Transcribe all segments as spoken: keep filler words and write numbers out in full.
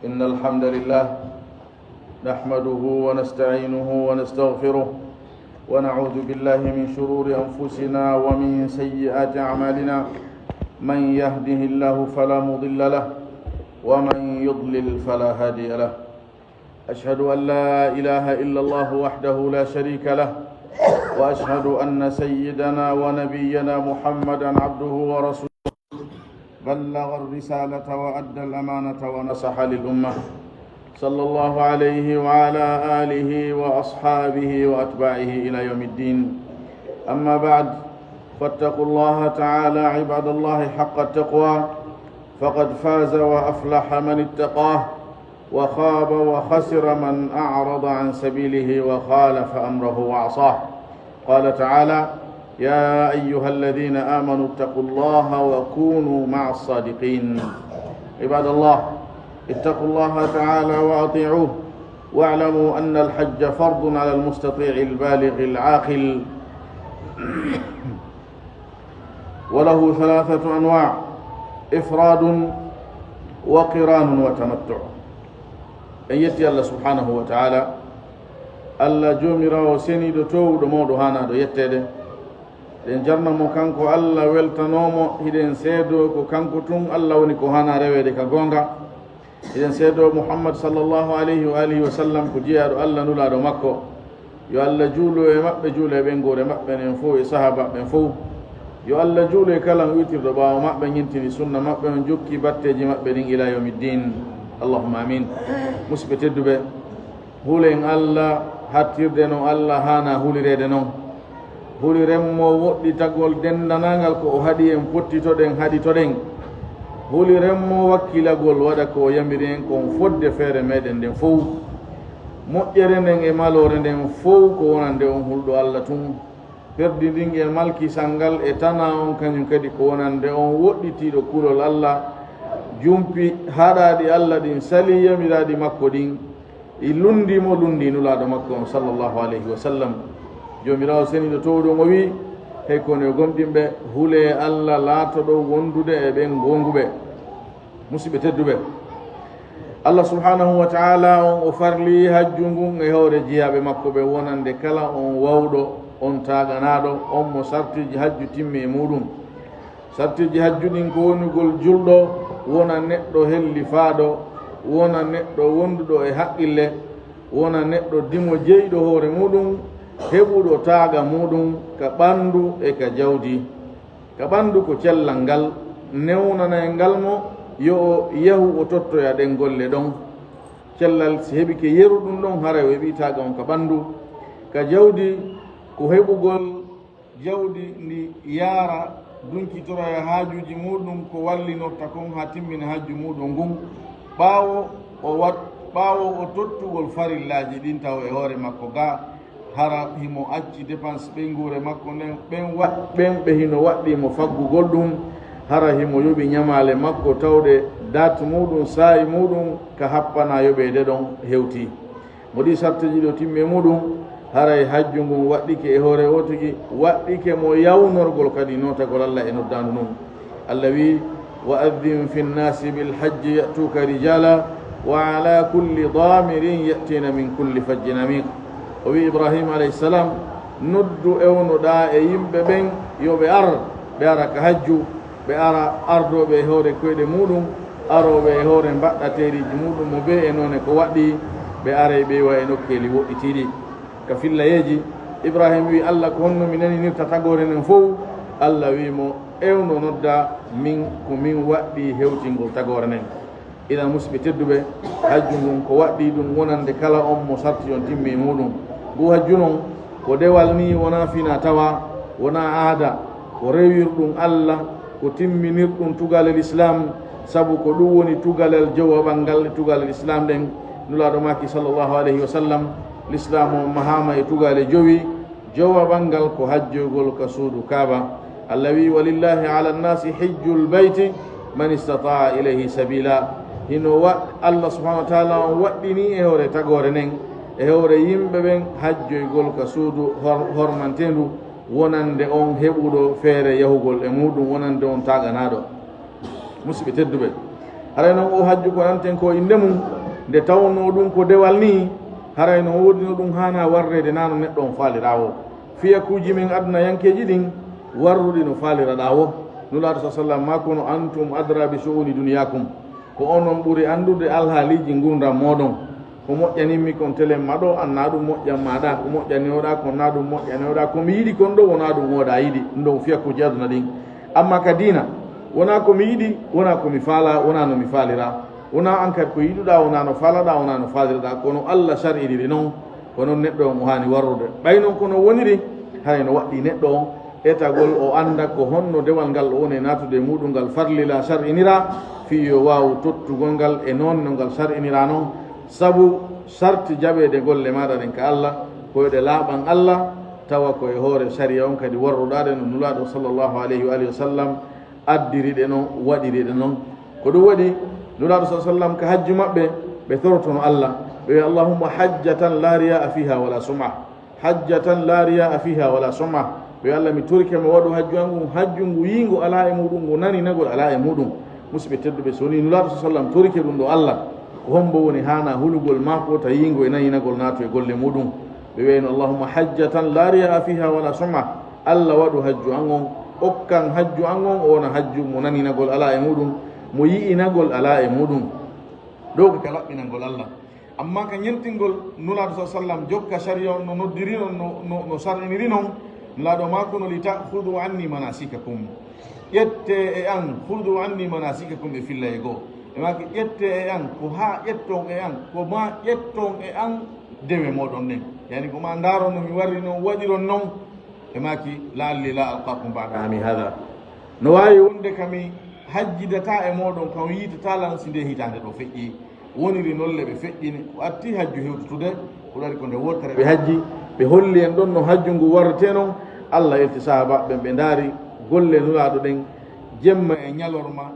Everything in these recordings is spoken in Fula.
إن الحمد لله نحمده ونستعينه ونستغفره، ونعوذ بالله من شرور أنفسنا ومن سيئات أعمالنا. من يهده الله فلا مضل له، ومن يضلل فلا هادي له. أشهد أن لا إله إلا الله وحده لا شريك له، وأشهد أن سيدنا ونبينا محمدا عبده ورسوله، بلغ الرسالة وأدى الأمانة ونصح للأمة، صلى الله عليه وعلى آله وأصحابه وأتباعه إلى يوم الدين. أما بعد، فاتقوا الله تعالى عباد الله حق التقوى، فقد فاز وأفلح من اتقاه، وخاب وخسر من أعرض عن سبيله وخالف أمره وعصاه. قال تعالى: يا أيها الذين آمنوا اتقوا الله وكونوا مع الصادقين. عباد الله، اتقوا الله تعالى وأطيعوه، واعلموا أن الحج فرض على المستطيع البالغ العاقل، وله ثلاثة أنواع: إفراد وقران وتمتع. En yetti Allah subhanahu wa ta'ala, Allah joomiraawo seniiɗo toowuɗo mawɗo haanaaɗo yetteede. Ɗen jarna mo kanko Allah, weltanoo mo, hiɗen seedoo ko kanko tun Allah woni ko haanaa reweede ka goonga. Hiɗen seedoo Muhammad sallallahu alayhi wa alihi wa sallam ko jeyaaɗo Allah, nulaaɗo makko. Yo Allah juulu e maɓɓe, juulu e ɓeynguure maɓɓe nden fow e sahaaba ɓen fow. Yo Allah juulu e kala on witirɗo ɓaawo maɓɓe, ñintini sunna maɓɓe on, jokki batteeji maɓɓe ɗin ila yawmi ddin. Allahumma amin. Musidɓe tedduɓe, hulen Allah hattirde no Allah haanaa hulireede non. Huliren mo woɗɗitagol denndanangal ko o haɗi en, pottitoɗen, haɗitoɗen. Huliren mo wakkilagol waɗa ko o yamiri en kon fodde feere meɗen nden fow. Moƴƴere nden e maloore nden fow ko wonande on hulɗo Allah tun. Perdi ndin e malkisal ngal e tanaa on kañun kadi ko wonande on woɗɗitiiɗo kulol Allah, jumpi haɗaaɗi Allah ɗin, salii yamiraaɗi makko ɗin, i lunndii mo, lunndii nulaaɗo makko on sallallahu alayhi wa sallam. Joomiraawo seniiɗo toowuɗo on o wi'i: Hey ko onon yo gomɗinɓe, hulee Allah, laatoɗon wondude e ɓen goonguɓe. Musidɓe tedduɓe, Allah subhanahu wa ta'ala on o farlii hajju ngun e hoore jiyaaɓe makko ɓen, wonande kala on wawɗo, on taaganaaɗo, on mo sartiiji hajju timmi e muuɗum. Sartiiji hajju ɗin ko wonugol julɗo, wona neɗɗo hellifaaɗo, wona neɗɗo wonduɗo e haqqille, wona neɗɗo dimo jeyɗo hoore muuɗum, heɓuɗo taaga muuɗum ka ɓandu e ka jawdi. Ka ɓandu ko cellal ngal, newnanay ngal mo yo o yahu o tottoya ɗen golle ɗon. Cellal si heɓike yeru ɗum ɗon, haray o heɓii taaga on ka ɓandu. Ka jawdi ko heɓugol jawdi ndi yaara, duncitoroya haajuuji muuɗum ko wallinorta kon haa timmina hajju muuɗum ngun. Ɓaawo o wat-, ɓaawo o tottugol farillaaji ɗin taw e hoore makko ga, hara himo acci dépense ɓeynguure makko nden, ɓen wa-, ɓen ɓe hino waɗɗii mo faggugol ɗum, hara himo yoɓi ñamaale makko tawɗe date muuɗum, saa'i muuɗum ka happanaa yoɓeede ɗon hewtii. Mo ɗii sartiiji ɗin timmi e muuɗum, haray hajju ngun waɗɗike e hoore o tigi, waɗɗike mo yawnorgol kadi nootagol Allah e noddaandu ndun. Allah wi'i: "Wa addin fi nnaasi bil hajji ya'tuuka rijaala wa ala kulli daamirin ya'tiina min kulli fajjin amiiq." O wi'i Ibraahiima alayhi salaam: "Noddu, ewnoɗaa e yimɓe ɓen yo ɓe ar, ɓe ara ka hajju, ɓe ara ardooɓe e hoore koyɗe muuɗum, arooɓe e hoore mbaɗɗateeriiji muuɗum mo bee e noone ko waɗɗii, ɓe aray ɓe iwa e nokkeeli woɗɗitiiɗi." Ka fillayeeji, Ibraahiima wi'i Allah: "Ko honno mi naninirta tagoore nden fow?" Allah wi'i mo: "Ewno, noddaa min, ko min waɗɗii hewtingol tagoore nden." Inan, musidɓe tedduɓe, hajju ngun ko waɗɗii ɗum wonande kala on mo sarti on timmi e muuɗum. Ngu hajju non ko dewal nii, wonaa finaa tawaa, wonaa aada, ko rewirɗum Allah, ko timminirɗum tugalel Islaam, sabu ko ɗum woni tugalel jowaɓal ngal e tugalel Islaam ɗen. Nulaaɗo maaki, sallallahu alayhi wa sallam, Lislaam on mahaama e tugale jowi, jowaɓal ngal ko hajjoygol ka suudu Kaaba. Allah wi'i: "Wa lillahi ala nnaasi hijjul bayti man istata'a ilayhi sabila." Hino wa-, Allah subhanahu wa ta'ala on waɗɗinii e hoore tagoore nden, e hoore yimɓe ɓen, hajjoygol ka suudu hor-, hormanteendu, wonande on heɓuɗo feere yahugol e muuɗum, wonande on taaganaaɗo. Musidɓe tedduɓe, Haray non o hajju ko nanten ko innde mum, nde tawnoo ɗum ko dewal nii, haray no woodino ɗum haanaa warreede naa no neɗɗo on faalira o. Fiyakuuji men adunayankeeji ɗin, warruɗi no faaliraɗaa o. Nulaaɗo sa sallam maa kono, "Antum adra bi shu'uni dunyakum." Ko onon ɓuri anndude alhaaliiji ngurndan mooɗon. Ko moƴƴaninmi kon telen ma ɗo, an naa ɗum moƴƴan ma ɗa. Ko moƴƴani o ɗa kon naa ɗum moƴƴani o ɗa. Ko mi yiɗi kon ɗo, wonaa ɗum o ɗa yiɗi. Ɗum ɗon fiyakuuji aduna ɗin. Amma ka diina, wonaa ko mi yiɗi, wonaa ko mi faala, wonaa no mi faalira. Wonaa an kadi ko yiɗuɗa, wonaa no faalaɗa, wonaa no faaliraɗa. Kono Alla shar'iniri non, ko non neɗɗo on o haani warrude. Ɓay non ko non woniri, haray no waɗɗii neɗɗo on etagol o annda ko honno dewal ngal o woni e naatude e muɗum ngal farlila shar'inira, fii yo waawu tottugol ngal e noone no ngal shar'inira non. Sabu sarti jaɓeede golle maaɗa ɗen ka Alla, ko yo ɗe laaɓan Alla, tawa ko e hoore sariya on kadi warruɗaa ɗe no Nulaaɗo sallallahu alayhi wa alihi wa sallam addiri ɗe non, waɗiri ɗe non. Ko ɗum waɗi Nulaaɗo sa sallam ka hajju maɓɓe, ɓe torotono Alla, ɓe wi'a, "Allahumma hajjatan la riya'a fiha wala sum'a." Hajjatan la riya'a fiha wala sum'a. Ɓe wi'a, "Alla, mi torike mo, waɗu hajju an ngun, hajju ngu yiingo alaa e muɗum, ngu naninagol alaa e muɗum." Musidɓe tedduɓe, so wonii Nulaaɗo sa sallam torike ɗum ɗo Alla, ko hombo woni haana hulugol maako ta yiingo e naninagol naatu e golle muɗum? Ɓe wi'ayno, "Allahumma hajjatan la riya'a fiha wala sum'a." Alla, waɗu hajju an on, okkan hajju an on, o wona hajju mo naninagol alaa e muɗum, mo yi'inagol alaa e muɗum. Ɗo ko ka laɓɓinangol Alla. Amma ka ñentingol Nulaaɗo sa sallam jokka sariya on no noddiri non, no, no, no sar'iniri non, Nulaaɗo maa kono, "Li ta'khudhu anni manasikakum." Ƴettee e an, "khudhu anni manasikakum" e filla e goo. E maaki, "Ƴettee e an, ko haa ƴetton e an, ko maa ƴetton e an dewe mooɗon ɗen." Yani ko maa ndaaron no mi warri non, waɗiron non. E maaki, "La'alli la alqakum ba'da ami hadha." No waawi wonde ka mi hajjidataa e mooɗon, ka on yiitataa lan si ndee hitaande ɗoo feƴƴii. Woniri non le ɓe feƴƴini, ko atti hajju hewtutude, ko ɗaɗi ko nde wootere ɓe hajji, ɓe holli en ɗon no hajju ngu warretee non. Alla yalti sahaabaaɓe ɓen, ɓe ndaari golle Nulaaɗo ɗen, jemma e ñalorma,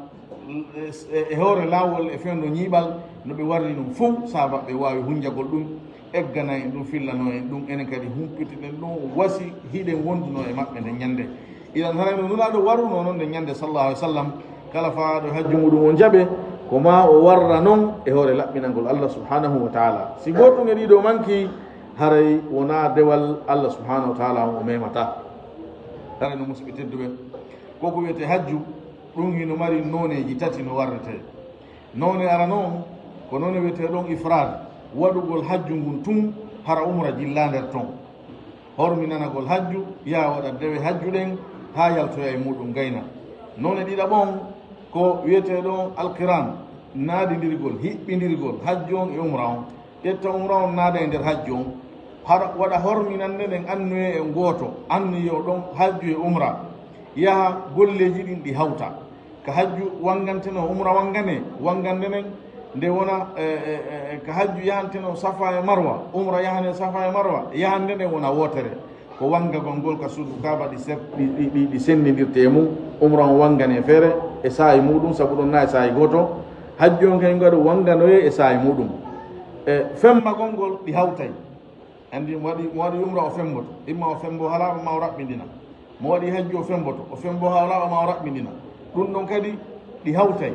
e, e hoore laawol e fewndo ñiiɓal, no ɓe warri non fow, sahaabaaɓe waawi hunjagol ɗum, eggana en ɗum, fillano en ɗum, enen kadi humpitiɗen ɗum, wasi hiɗen wondunoo e maɓɓe nden ñande. Idan haray no Nulaaɗo warruno non nden ñande sallallahu alaihi wasallam, kala faalaaɗo hajju muɗum on jaɓe, ko maa o warra non e hoore laɓɓinangol Allah subhanahu wa ta'ala. Si gootun e ɗii ɗoo manki, haray wonaa dewal Allah subhanahu wa ta'ala on o memata. Haray no musidɓe tedduɓe, ko ko wiyetee hajju, ɗum hino mari nooneeji tati no warretee. Noone arano on, ko noone wiyetee ɗon ifraad, waɗugol hajju ngun tun, hara umra jillaa nder ton. Horminanagol hajju, yaha waɗa dewe hajju ɗen, haa yaltoya e muɗum gayna. Noone ɗiɗaɓo on, ko wiyetee ɗon alqiran, naadindirgol, hiɓɓindirgol hajju on e umra on. Ƴetta umra on naada e nder hajju on. Hara waɗa horminannde nden annuye e gooto, annuye o ɗon hajju e umra. Yaha golleeji ɗin ɗi hawta. Ka hajju wanngantenoo, umra wannganee, wanngande nden nde wona, e, e, e, ka hajju yahantenoo Safa e Marwa, umra yahanee Safa e Marwa, yahannde nden wona wootere. Ko wanngagol ngol ka suudu Kaaba ɗi ser-, ɗi, ɗi, ɗi, ɗi senndindirtee e mum, umra on wannganee feere e saa'i muuɗum, sabu ɗon naa e saa'i gooto. Hajju on kay ngaɗu wannganoyee e saa'i muuɗum. E femmagol ngol ɗi hawtay. Anndi mo waɗi, mo waɗi umra o femmboto, imma o femmbo halaaɓa maa o raɓɓindina. Mo waɗi hajju o femmboto, o femmbo halaaɓa maa o raɓɓindina. Ɗum ɗon kadi ɗi hawtay.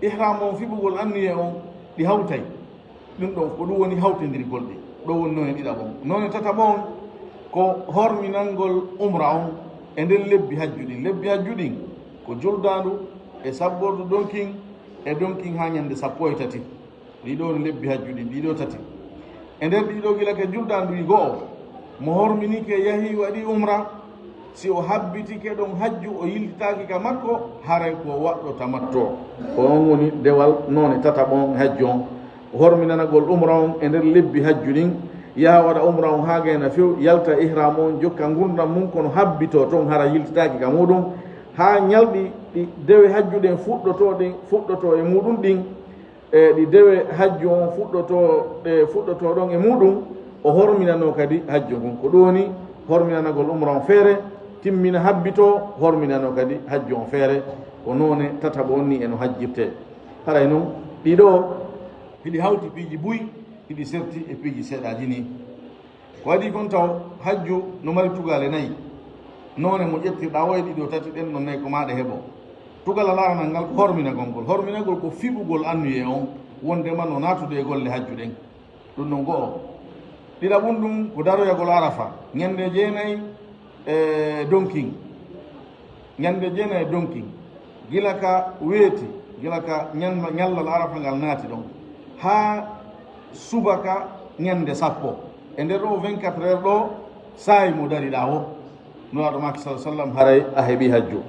Ihram on, fiɓugol anniye on, ɗi hawtay. Ɗum ɗon ko ɗum woni hawtindirgol ɗi. Ɗo woni noone ɗiɗaɓo on. Noone tataɓo on ko horminangol umra on e nder lebbi hajju ɗin. Lebbi hajju ɗin ko juldaandu e sabbordu donkin e donkin haa ñande sappo e tati. Ɗii ɗoo lebbi hajju ɗin, ɗii ɗoo tati. E nder ɗii ɗoo gila ka juldaandu wi go'o, mo horminike yahi waɗi umra, si o habbitike ɗon hajju o yiltitaaki ka makko, haray ko o waɗɗo tamattu. Ko on woni dewal noone tataɓo on hajju on. O horminanagol umra on e nder lebbi hajju ɗin, yaha waɗa umra on haa gayna few, yalta ihram on, jokka ngurndan mum, kono habbitoo ton hara yiltitaaki ka muuɗum, haa ñalɗi ɗi dewe hajju ɗen fuɗɗotoo ɗen, fuɗɗotoo e muuɗum ɗin, e ɗi dewe hajju on fuɗɗotoo, ɗe fuɗɗotoo ɗon e muuɗum, o horminanoo kadi hajju ngun. Ko ɗum woni horminanagol umra on feere, timmina habbitoo, horminanoo kadi hajju on feere. Ko noone tataɓo on ni e no hajjirtee. Haray non, ɗii ɗoo hiɗi hawti piiji buy, hiɗi serti e piiji seeɗaaji ni. Ko adii kon taw hajju no mari tugaale nayi. Noone mo ƴettirɗaa o e ɗii ɗoo tati ɗen, non nayi ko maa ɗe heɓo. Tugalal aranal ngal ko horminagol ngol. Horminagol ko fiɓugol annuye on wondema no naatude e golle hajju ɗen. Ɗum ɗon go'o. Ɗiɗaɓun ɗum ko daroyagol Arafa ñande jeenay e donkin. Ñande jeenay e donkin. Gila ka weeti, gila ka ñan-, ñallal Arafa ngal naati ɗon. Haa subaka ñande sappo. E nder ɗo vingt-quatre heures ɗo, saa'i mo dariɗaa wo. Nulaaɗo maaki sallallaahu alayhi wa sallam, haray a heɓi hajju.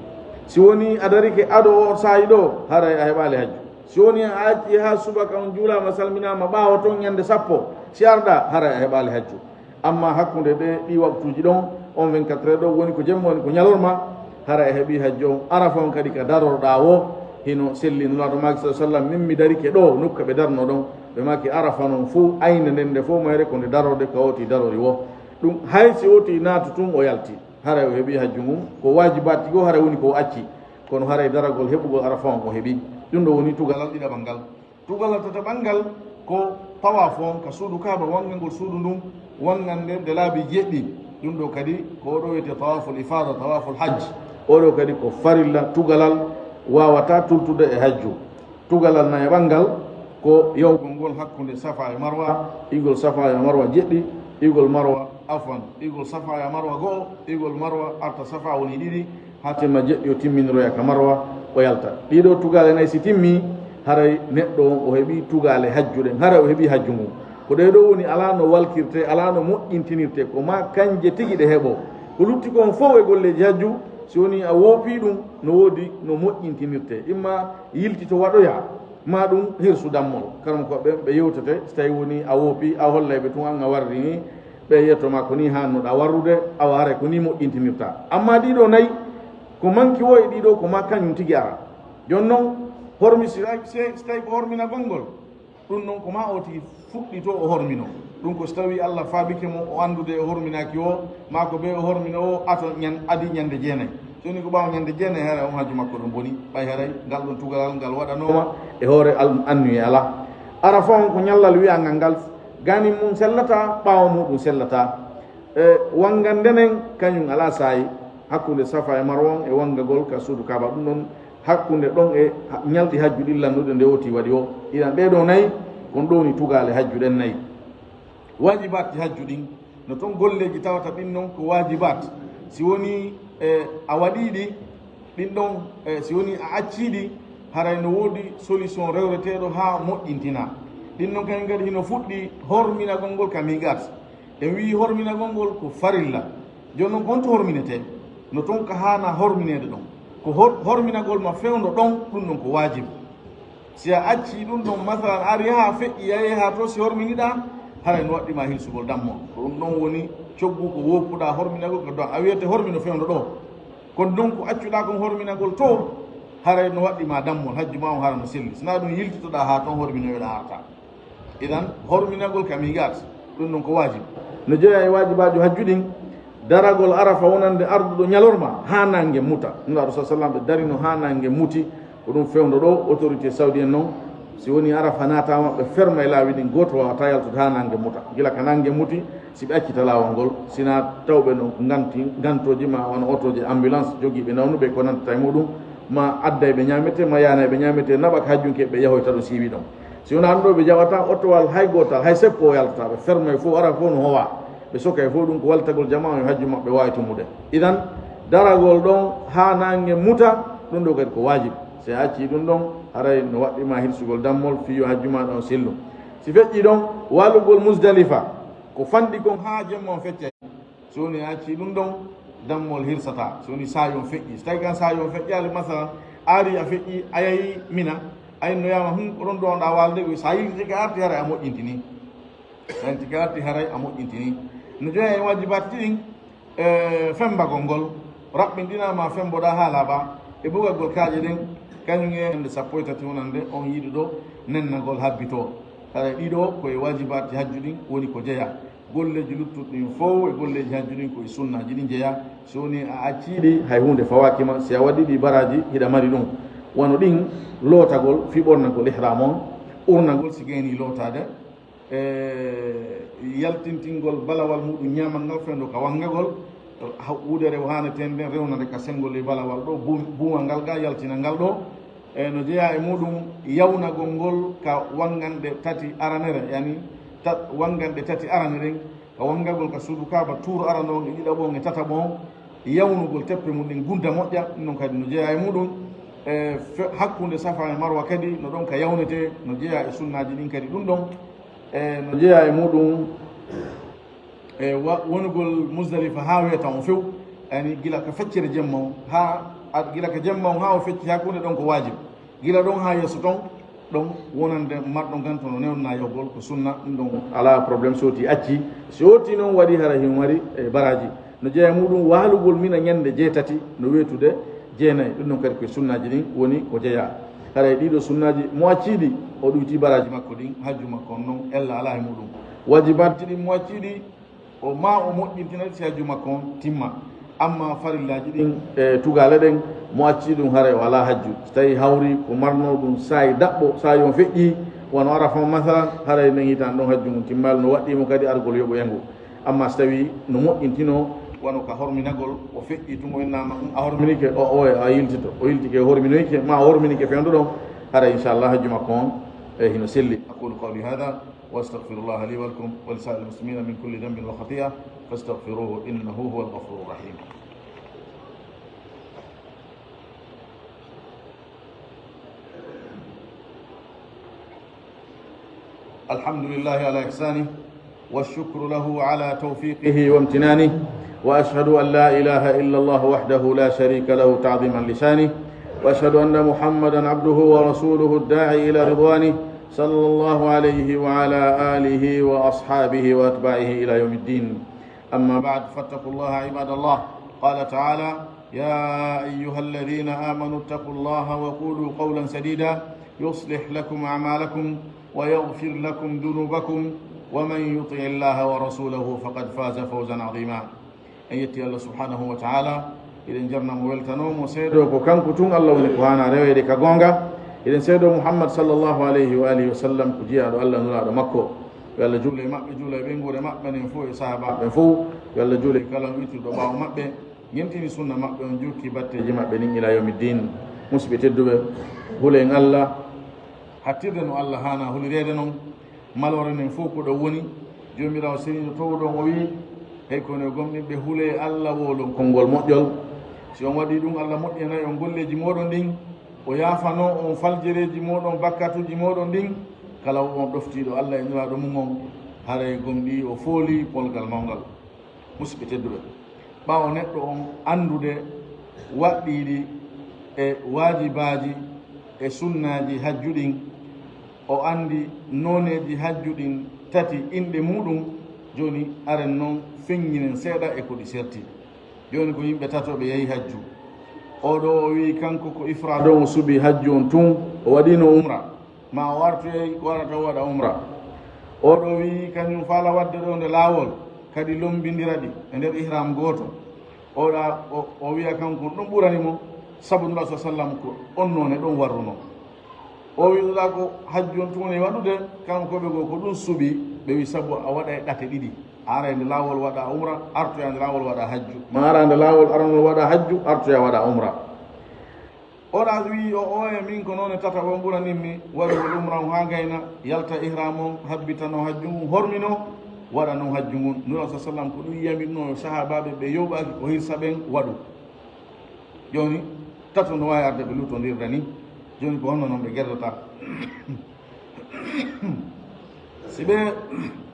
Si woni a darike ado o saa'i ɗo, haray a heɓaali hajju. Si woni a acci haa subaka on juulaama, salminaama, ɓaawo ton ñande sappo, si arɗaa, haray a heɓaali hajju. Amma hakkunde ɗe ɗi waktuuji ɗon, on vingt-quatre heures ɗo, woni ko jemma, woni ko ñalorma, haray a heɓi hajju on. Arafa on kadi ka darorɗaa wo, hino selli. Nulaaɗo maaki sallallaahu alayhi wa sallam, min mi darike ɗo, nokku ɓe darno ɗon, ɓe maaki Arafa non fow, aynde nden nde fow mayre ko nde darorde ka oti darori wo. Ɗum hay si oti naatu tun o yalti. Haray o heɓi hajju ngun, ko waajibaat tigi o, haray woni ko o acci. Kono haray daragol heɓugol Arafa on o heɓi. Ɗum ɗo woni tugalal ɗiɗaɓal ngal. Tugalal tataɓal ngal ko tawaafu on ka suudu Kaaba, wangangol suudu ndun, wangande nde laabi jeɗɗi. Ɗum ɗo kadi ko o ɗo wiyetee tawaaful ifaada, tawaaful hajj. O ɗo kadi ko farilla tugalal, waawataa tultude e hajju. Tugalal nayaɓal ngal ko yawgol ngol hakkunde Safa e Marwa, igol Safa e Marwa jeɗɗi, igol Marwa, afwan, igol Safa e Marwa go'o, igol Marwa arta Safa woni ɗiɗi, haa timma jeɗɗi o timminiroya ka Marwa, o yalta. Ɗiɗo tugaale nay si timmi, haray neɗɗo on o heɓi tugaale hajju ɗen, haray o heɓi hajju ngun. Ko ɗee ɗoo woni alaa no walkirtee, alaa no moƴƴintinirtee, ko maa kanje tigi ɗe heɓoo. Ko lutti kon fow e golleeji hajju, si woni a woopii ɗum, no woodi no moƴƴintinirtee. Imma yiltito waɗoyaa, maa ɗum hirsu dammol. Karamokooɓe ɓen ɓe yewtete, si tawii woni a woopii, a hollay ɓe tun an a warri nii, ɓe yetto maa ko nii haannoɗaa warrude, awa haray ko nii moƴƴintinirtaa. Ammaa ɗii ɗoo nay, ko manki woo e ɗii ɗoo, ko maa kañum tigi ara. Jooni non, hormi si, si, si tawii ko horminagol ngol, ɗum non ko maa o tigi fuɗɗitoo o horminoo. Ɗum ko si tawii Allah faabike mo o anndude o horminaaki woo, maa ko bee o horminoo woo, ato ñan-, adii ñande jeenay. So woni ko ɓaawo ñande jeenay, haray on hajju makko ɗum bonii, ɓay haray ngal ɗon tugalal ngal waɗanooma e hoore al-, annuye alaa. Arafa on ko ñallal wi'angal ngal, gaanin mun sellataa, ɓaawo muuɗum sellataa. E wangande nden, kañum alaa saa'i hakkunde Safa e Marwa on e wangagol ka suudu Kaaba. Ɗum ɗon hakkunde ɗon e ha-, ñalɗi hajju ɗin lannuɗe nde woti waɗi o. Idan ɗee ɗoo nay, kon ɗoo woni tugaale hajju ɗen nay. Waajibaatji hajju ɗin, no ton golleeji tawata ɗin non ko waajibaat. Si woni, e, a waɗii ɗi, ɗin ɗon, e, si woni a accii ɗi, haray no woodi solution rewreteeɗo haa moƴƴintinaa. Ɗin non kañum kadi hino fuɗɗi horminagol ngol ka miiqaat. En wi'i horminagol ngol ko farilla. Jooni non ko honto horminetee? No ton ka haanaa hormineede ɗon. Ko hor-, horminagol ma fewndo ɗon, ɗum ɗon ko waajibu. Si a accii ɗum ɗon, masalan, a ari haa feƴƴi, a yehi haa to, si horminiɗaa, haray no waɗɗi ma hilsugol dammol. Ko ɗum ɗon woni coggu ko woppuɗaa horminagol ko ɗon. A wiyete hormino fewndo ɗo. Kono ɗon ko accuɗaa kon horminagol to, haray no waɗɗi ma dammol, hajju ma on hara no selli. Sinaa ɗum yiltitoɗaa haa ton horminoyoɗaa arta. Idan, horminagol ka miiqaat, ɗum ɗon ko waajib. No jeyaa e waajibaajo hajju ɗin, daragol Arafa wonande arduɗo ñalorma haa naange muta. Nulaaɗo sallallaahu alayhi wa sallam ɓe darino haa naange muti, ko ɗum fewndo ɗo, autorité saudi en non, si woni Arafa naataama, ɓe ferma e laawi ɗin, gooto waawataa yaltude haa naange muta. Gila ka naange muti, si ɓe accita laawol ngol, sinaa tawɓe no nganti, ngantooji ma wano otooje ambulance, jogiiɓe nawnuɓe ko nantata e muɗum, ma adday ɓe ñaametee, ma yaanay ɓe ñaametee, naɓa ka hajjunke ɓe yahoyta ɗo siiwi ɗon. Si wonaa ɗum ɗo, ɓe jaɓataa otowal hay gootal, hay seppo o yaltataa, ɓe fermay fof, ara fof no howaa, ɓe sokay fof, ɗum ko walitagol jamaa on yo hajju maɓɓe waawi tummude. Idan, daragol ɗon haa naange muta, ɗum ɗo kadi ko waajib. Si a accii ɗum ɗon, haray no waɗɗi ma hirsugol dammol fii yo hajju maa ɗon sellu. Si feƴƴii ɗon, waalugol Musdalifa, ko fanɗi kon haa jemma on feccay. Si woni a accii ɗum ɗon, dammol hirsataa. Si woni saa'i on feƴƴii. Si tawii kan saa'i on feƴƴaali, masalan, a arii a feƴƴii, a yahii Mina, a innoyaama, hum, ko ɗon ɗo wonɗaa waalde, ko so a yiltike arti, haray a moƴƴintinii. So a yiltike arti, haray a moƴƴintinii. No jeyaa e waajibaatji ɗin, e, femmbagol ngol, raɓɓinɗinaa ma femmboɗaa haa laaɓaa, e bugagol kaaƴe ɗen, kañum e ñande sappo e tati wonande on yiɗuɗo nennagol habbitoo. Haray ɗii ɗoo ko e waajibaatji hajju ɗin woni ko jeyaa. Golleeji luttuɗi ɗin fow e golleeji hajju ɗin ko e sunnaaji ɗin jeyaa. Si woni a accii ɗi, hay huunde fawaaki ma. Si a waɗii ɗi baraaji, hiɗa mari ɗum. Wano ɗin, lootagol fii ɓornagol ihraam on, urnagol si gayni lootaade, e yaltintingol balawal muɗum ñaamal ngal fewndo ka wangagol, Haw-, wudere o haaneten nden rewnande ka senngol e balawal ɗo, bu-, buuwa ngal ga yaltina ngal ɗo. E no jeyaa e muɗum yawnagol ngol ka wannganɗe tati aranere, yani tat-, wannganɗe tati arane ɗen, ka wanngagol ka suudu Kaaba tuuru arano on e ɗiɗaɓo on e tataɓo on, yawnugol teppe mum ɗen gunda moƴƴa, ɗum ɗon kadi no jeyaa e muɗum. E fe-, hakkunde Safa e Marwa kadi no ɗon ka yawnetee, no jeyaa e sunnaaji ɗin kadi ɗum ɗon. E no jeyaa e muɗum, e wa-, wonugol Muzdalifa haa weeta on few, yani gila ka feccere jemma on haa, a-, gila ka jemma on haa o fecci, hakkunde ɗon ko waajib. Gila ɗon haa yeeso ton, ɗon wonande marɗo nganto no newnanaa yahugol ko sunna, ɗum ɗon alaa problème, so woti acci. Si woti noon waɗi hara himo mari, e, baraaji. No jeyaa e muɗum waalugol Mina ñannde jeetati, no weetude jeenayi. Ɗum ɗon kadi ko e sunnaaji ɗin woni ko jeyaa. Haray ɗiɗo sunnaaji mo acciɗi, o ɗuyti baraaji makko ɗin, hajju makko on non ella alaa e muɗum. Waajibaatji ɗin mo acciɗi, o ma o moƴƴintina ɗi si hajju makko on timma. Amma farillaaji ɗin e tugaale ɗen, mo acci ɗum haray o alaa hajju. Si tawii hawri ko marnoo ɗum saa'i daɓɓo, saa'i on feƴƴii, wano Arafa masalan, haray nden hitaande ɗon hajju ngun timmaali, no waɗɗii mo kadi argol yoɓoyangu. Amma si tawii no moƴƴintinoo, wano ka horminagol, o feƴƴii tun o innaama, "Um, a horminike?" O, o, a yiltito. O yiltike, o horminoyike, ma o horminike fewndo ɗon, haray inchallah hajju makko on, e, hino selli. أقول قولي هذا وأستغفر الله لي ولكم ولسائر المسلمين من كل ذنب وخطيئة فاستغفروه إنه هو الغفور الرحيم. الحمد لله على إحسانه والشكر له على توفيقه وامتنانه، وأشهد أن لا إله إلا الله وحده لا شريك له تعظيما لشانه، وأشهد أن محمدا عبده ورسوله الداعي إلى رضوانه، صلى الله عليه وعلى آله وأصحابه وأتباعه إلى يوم الدين. أما بعد، فاتقوا الله عباد الله. قال تعالى: يا أيها الذين آمنوا اتقوا الله وقولوا قولا سديدا يصلح لكم أعمالكم ويغفر لكم ذنوبكم ومن يطع الله ورسوله فقد فاز فوزا عظيما. En yetti Allah subhanahu wa ta'ala, eɗen jarna mo, weltanoo mo, seedoo ko kanko tun Allah woni ko haanaa reweede ka goonga. Eɗen seedoo Muhammad sallallahu alayhi wa alihi wa sallam ko jiyaaɗo Allah, nulaaɗo makko. Yo Allah juulu e maɓɓe, juula e ɓeynguure maɓɓe nden fow e sahaabaaɓe ɓen fow. Yo Allah juulu e kala on wittirɗo ɓaawo maɓɓe, ñentini sunna maɓɓe on, jokki batteeji maɓɓe ɗin ila yawmi ddin. Musidɓe tedduɓe, hulen Allah, hattirde no Allah haanaa hulireede non. Maloore nden fow ko ɗon woni. Joomiraawo seniiɗo toowuɗo on o wi'i, "Hey kono gomɗinɓe, hulee Allah, wowlon konngol moƴƴol. Si on waɗii ɗum, Allah moƴƴinanay on golleeji mooɗon ɗin, o yaafanoo on faljereeji mooɗon, bakkatuuji mooɗon ɗin. Kala on ɗoftiiɗo Allah e Nulaaɗo mum on, haray gomɗii o foolii polgal mawngal." Musidɓe tedduɓe, ɓaawo neɗɗo on anndude waɗɗiiɗi e waajibaaji e sunnaaji hajju ɗin, o anndi nooneeji hajju ɗin tati, inɗe muuɗum. Jooni, aren non feññinen seeɗa e ko ɗi serti. Jooni, ko yimɓe tato ɓe yahi hajju. Oo ɗoo o wi'i kanko ko ifraad on, o suɓii hajju on tun, o waɗiino umra. Ma o artoyay, o ara taw o waɗa umra. Oo ɗoo wi'i kañum faala waɗde ɗoo nde laawol, kadi lommbindira ɗi e nder ihram gooto. Oo ɗaa, o, o wi'a kanko ɗum ɓurani mo, sabu Nulaaɗo sa sallam ko on noone ɗon warrunoo. O wi'uɗaa ko hajju on tun woni waɗude, kanko ɓe goo ko ɗum suɓi, ɓe wi'i sabu a waɗay ɗate ɗiɗi. A ara e nde laawol waɗa umra, artoya nde laawol waɗa hajju. Ma ara nde laawol aranol waɗa hajju, artoya waɗa umra. O ɗaa wi'i o, "Ooya, min ko noone tataɓo on ɓuranin mi, waɗugol umra on haa gayna, yalta ihram on, habbitanoo hajju ngun, horminoo, waɗa non hajju ngun." Nulaaɗo sa sallam ko ɗum yamirnoo sahaabaaɓe ɓe yowɓaaki ko hirsa ɓen waɗu. Jooni, tato no waawi arde ɓe lutondirda ni. Jooni, ko honno non ɓe gerdata? Si ɓe,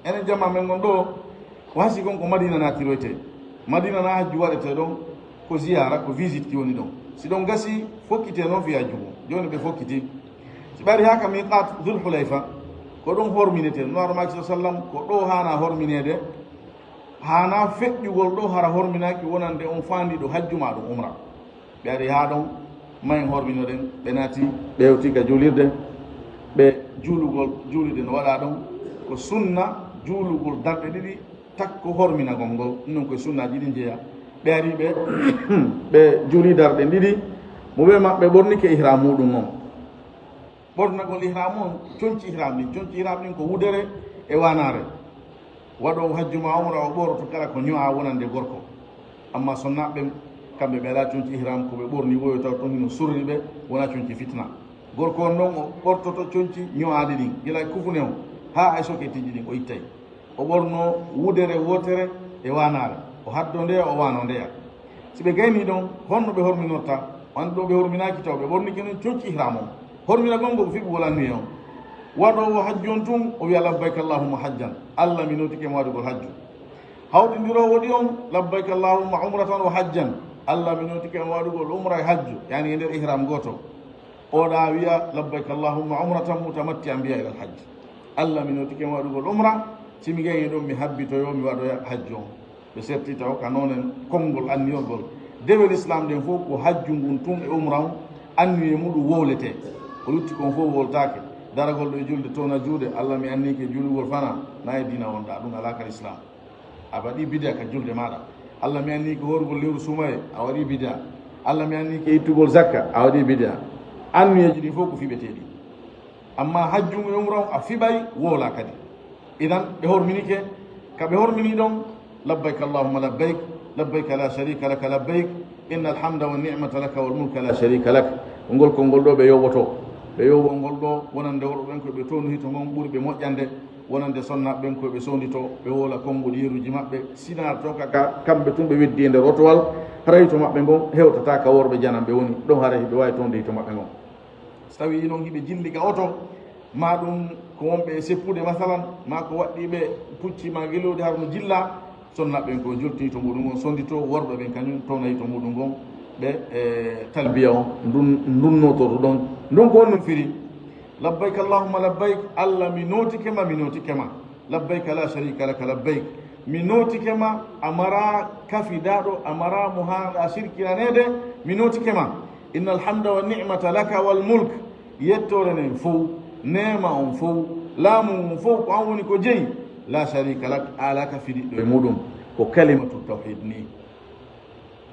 enen jamaa men ngon ɗoo, ko hasii kon ko Madina naatiroytee. Madina na hajju waɗetee ɗon, ko ziyaara, ko visite ki woni ɗon. Si ɗon gasii, fokkitee non fii hajju ngun. Jooni ɓe fokkitii. Si ɓe arii haa ka miiqaat Dul Hulayfa, ko ɗon horminetee. Nulaaɗo maaki sa sallam, ko ɗoo haanaa hormineede, haanaa feƴƴugol ɗoo hara horminaaki wonande on faandiiɗo hajju maa ɗum umra. Ɓe ari haa ɗon, mayen horminoɗen, ɓe naati, ɓe hewti ka juulirde, ɓe juulugol, juulirde no waɗaa ɗon, ko sunna juulugol darɗe ɗiɗi, takko horminagol ngol, ɗum ɗon koye sunnaaji ɗin jeyaa. Ɓe ari ɓe, ɓe juuli darɗe ɗiɗi, mo ɓe maɓɓe ɓornike ihram muɗum on. Ɓornagol ihram on, conci ihram ɗin. Conci ihram ɗin ko wudere e waanaare. Waɗoowo hajju maa umra o ɓoroto kala ko ño'aa wonande gorko. Amma sonnaaɓe ɓen, kamɓe ɓe alaa conci ihram, ko ɓe ɓorni woyo taw tun hino surri ɓe, wonaa conci fitna. Gorko on non, o ɓortoto conci ño'aaɗi ɗin, gila e kufune on, haa e soketiiji ɗin, o ittay. O ɓorno wudere wootere e waanaare, o haddo ndeya, o waano ndeya. Si ɓe gaynii ɗon, honno ɓe horminorta? O anndi ɗo ɓe horminaaki taw ɓe ɓornike non conci ihram on. Horminagol ngol ko fiɓugol anniye on. Waɗoowo hajju on tun, o wi'a, "Labbayka Allahumma hajjan." Alla, mi nootike ma waɗugol hajju. Hawtindiroowo ɗi on, "Labbayka Allahumma umratan wa hajjan." Alla, mi nootike ma waɗugol umra e hajju, yani e nder ihram gooto. O ɗa wi'a, "Labbayka Allahumma umratan mutamatti'an biha ilal hajj." Alla, mi nootike ma waɗugol umra, si mi gaynii ɗon, mi habbitoyo, mi waɗoya hajju on. Ɓe serti taw ka noonen konngol anniyorgol. Dewe Lislaam ɗen fof ko hajju ngun tun e umra on, anniye muɗum wowletee. Ko lutti kon fof wowltaake. Daragol ɗo e julde, towna juuɗe, Alla, mi anniike juulugol fanaa, na e diina wonɗaa, ɗum alaa ka Lislaam. A waɗii bidaa ka julde maaɗa. Alla, mi anniike hoorugol lewru suumayee, a waɗii bidaa. Alla, mi anniike ittugol zakka, a waɗii bidaa. Anniyeeji ɗin fof ko fiɓeteeɗi. Amma hajju e umra on a fiɓay, wowlaa kadi. Idan, ɓe horminike, ka ɓe hormini ɗon, "Labbayka Allahumma labbayk, labbayka la sharika laka labbayk, innal hamda wan ni'mata laka wal mulka la sharika lak." Ko ngol konngol ɗo ɓe yowotoo. Ɓe yowoo ngol ɗo wonande worɓe ɓen ko ɓe townu hito ngon ɓuri ɓe moƴƴande, wonande sonnaaɓe ɓen ko ɓe sownditoo, ɓe wowla konngol yeruuji maɓɓe, sinaa to ka, ka kamɓe tun ɓe weddi e nder otowal, haray hito maɓɓe ngon hewtataa ka worɓe jananɓe woni, ɗon haray hiɓe waawi townude hito maɓɓe ngon. So tawii non hiɓe jilli ka oto, maa ɗum ko wonɓe e seppude, masalan, maa ko waɗɗii ɓe pucci maa gelooɗi, har no jilla, sonnaaɓe ɓen ko joltini to muɗum ngon, sonnditoo, worɓe ɓen kañum townay to muɗum ngon, ɓe, e, talbiya on, ndun, ndun noototo ɗon. Ndun ko honɗum firi? "Labbayk Allahumma labbayk, Alla, mi nootike ma, mi nootike ma. Labbayka la sharika laka labbayk." Mi nootike ma, a maraa kafidaaɗo, a maraa mo haanɗaa sirkiraneede, mi nootike ma. "Innal hamda wan ni'mata laka wal mulk." Yettoore nden fow, neema on fow, laamu ngun fow, ko an woni ko jeyi. La sharika lak, a alaa kafidiiɗo e muɗum. Ko kalimatu tawhid ni.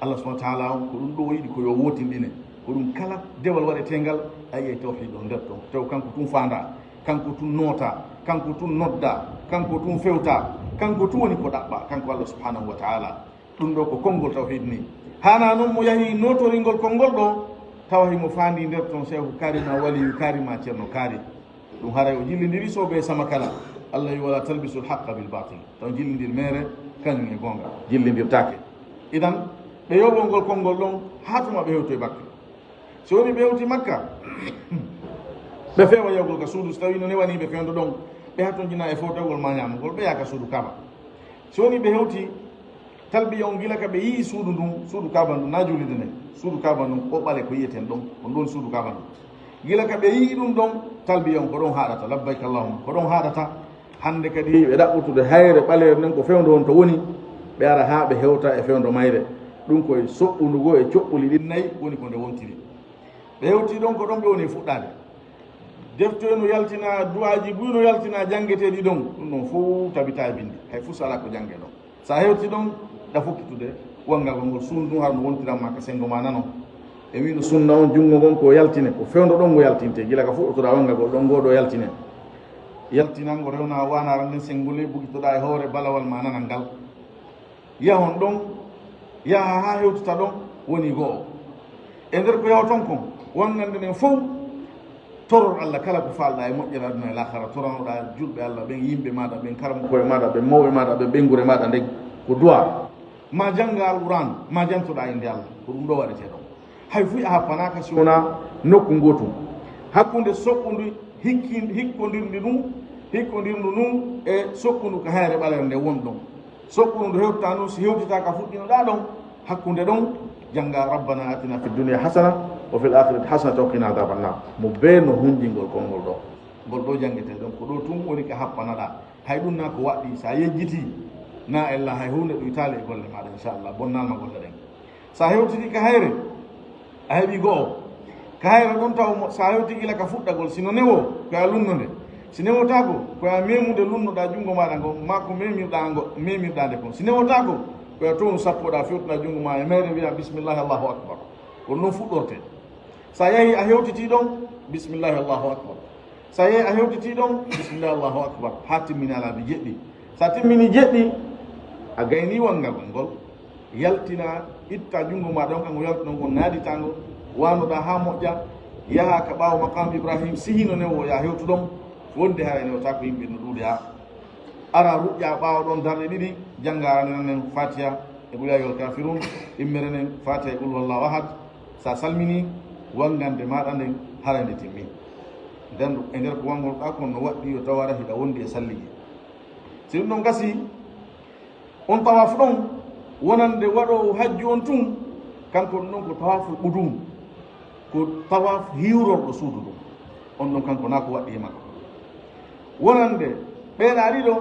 Allah subhanahu wa ta'ala on, ko ɗum ɗo o yiɗi ko yo wootinɗine. Ko ɗum kala dewal waɗeteengal, a yi'ay tawhid on nder ton. Taw kanko tun faandaa, kanko tun nootaa, kanko tun noddaa, kanko tun fewtaa, kanko tun woni ko ɗaɓɓaa, kanko Allah subhanahu wa ta'ala. Ɗum ɗo ko konngol tawhid ni. Haanaa non mo yahi nootoringol konngol ɗo, tawa himo faandii nder ton seeku kaari ma, waliyu kaari ma, ceerno kaari. Ɗum haray o jillindiri soobee sama kala. Allah wi, "Wala talbisul haqqa bil batil." Taw jillindir meere kañum e goonga jillindirtaake. Idan, ɓe yoɓoo ngol konngol ɗon haa tuma ɓe hewtoy Makka. So woni ɓe hewti Makka, ɓe feewa yahgol ka suudu, so tawii no newanii ɓe fewndo ɗon, ɓe hatonjinaa e fowtagol maa ñaamugol, ɓe yaha ka suudu Kaaba. So woni ɓe hewti talbiya on, gila ka ɓe yi'i suudu ndun, suudu Kaaba ndun, na juulirde nden, suudu Kaaba ndun, o ɓale ko yi'eten ɗon, on ɗon suudu Kaaba ndun. Gila ka ɓe yi'i ɗum ɗon, talbiya on ko ɗon haaɗata, labbayka Allahumma, ko ɗon haaɗata. Hannde kadi ɓe ɗaɓɓutude hayre ɓaleere nden ko fewndo won to woni, ɓe ara haa ɓe hewta e fewndo mayre. Ɗum ko e soɓɓundu goo e coɓɓuli ɗin nayi woni ko nde wontiri. Ɓe hewti ɗon ko ɗon ɓe woni e fuɗɗaade. Defte no yaltina, du'aaji buy no yaltina janngeteeɗi ɗon. Ɗum ɗon fow tabitaa e binndi. Hay fus alaa ko janngee ɗon. So a hewti ɗon, ɗa fukkitude wangagol ngol suudu ndun, har no wontiran ma ka senngo ma nano. E wii no sunna on junngo ngon ko yaltine, ko fewndo ɗon ngo yaltinte, gila ka fuɗɗotoɗaa wangagol ɗon ngoo ɗoo yaltine. Yaltinan ngo rewna waanaara nden senngol, bugitoɗaa e hoore balawal ma nanal ngal. Yahon ɗon, yaha haa hewtita ɗon, woni go'o. E nder ko yahoton kon, wangande nden fow, toror Allah kala ko faalɗaa e moƴƴere aduna e laakhara, toranoɗaa julɓe Allah ɓen, yimɓe maaɗa ɓen, karamokooɓe maaɗa ɓen, mawɓe maaɗa ɓen, ɓeynguure maaɗa nden, ko du'a. Ma jannga Alqur'an, ma jantoɗaa innde Allah, ko ɗum ɗo waɗetee ɗon. Hay fuy a happanaaka si wonaa nokku ngootu. Hakkunde soɓɓundu hikki-, hikkondirndi ɗum, hikkondirndu ɗum e soɓɓundu ka hayre ɓalere nde won ɗon. Soɓɓundu ndu hewtataa ndun, si hewtitaa ka fuɗɗinoɗaa ɗon, hakkunde ɗon, jannga, "Rabbana atina fid dunya hasana, wa fil akhirati hasanatan wa qina adhaban nar." Mo bee no hunjingol konngol ɗo. Ngol ɗo janngetee ɗon, ko ɗo tun woni ka happanaɗaa. Hay ɗum na ko waɗɗii, so a yejjitii, na ella hay huunde ɗuytaali e golle maaɗa, inchallah, bonnaali ma golle ɗen. So a hewtitii ka hayre, a heɓii go'o. Ka hayre ɗon taw mo, so a hewtii gila ka fuɗɗagol, si no newoo, ko a lunnude. Si newotaako, ko a meemude lunnoɗaa junngo maaɗa ngon, maa ko meemirɗaa ngo, meemirɗaa nde kon. Si newotaako, ko a townu sappoɗaa, fewtinaa junngo maa e mayre, wi'aa, "Bismillahi, Allahu akbar." Ko non fuɗɗortee. So a yahii a hewtitii ɗon, "Bismillahi, Allahu akbar." So a yahii a hewtitii ɗon, "Bismillahi, Allahu akbar." Haa timminaa laabi jeɗɗi. So a timminii jeɗɗi, a gaynii wangagol ngol. Yaltina, itta junngo ma ɗon, kanko yaltuɗon kon naaditango, wanoɗa haa moƴƴa, yaha ka ɓaawo maqam Ibrahim, sihino newo ya hewtuɗon, wonde hara newotaako yimɓe no ɗuuɗi. A ara ruƴƴa ɓaawo ɗon darɗe ɗiɗi, jannga arane nanen Fatiha e Qul ya ayyuhal kafirun, immere nen Fatiha e Qul huwallahu ahad. Sa salmini, wangande maɗa nden hara nde timmi. Nden e nder ko wangol ɗa kon no waɗɗi yo tawara hiɗa wondi e salligi. Si ɗum ɗon gasi, on tawaafu ɗon wonande waɗoowo hajju on tun, kanko ɗum ɗon ko tawaaful qudum, ko tawaafu hiwrorɗo suudu ndun. On ɗon kanko na ko waɗɗi e makko. Wonande ɓeeɗa ɗiɗo,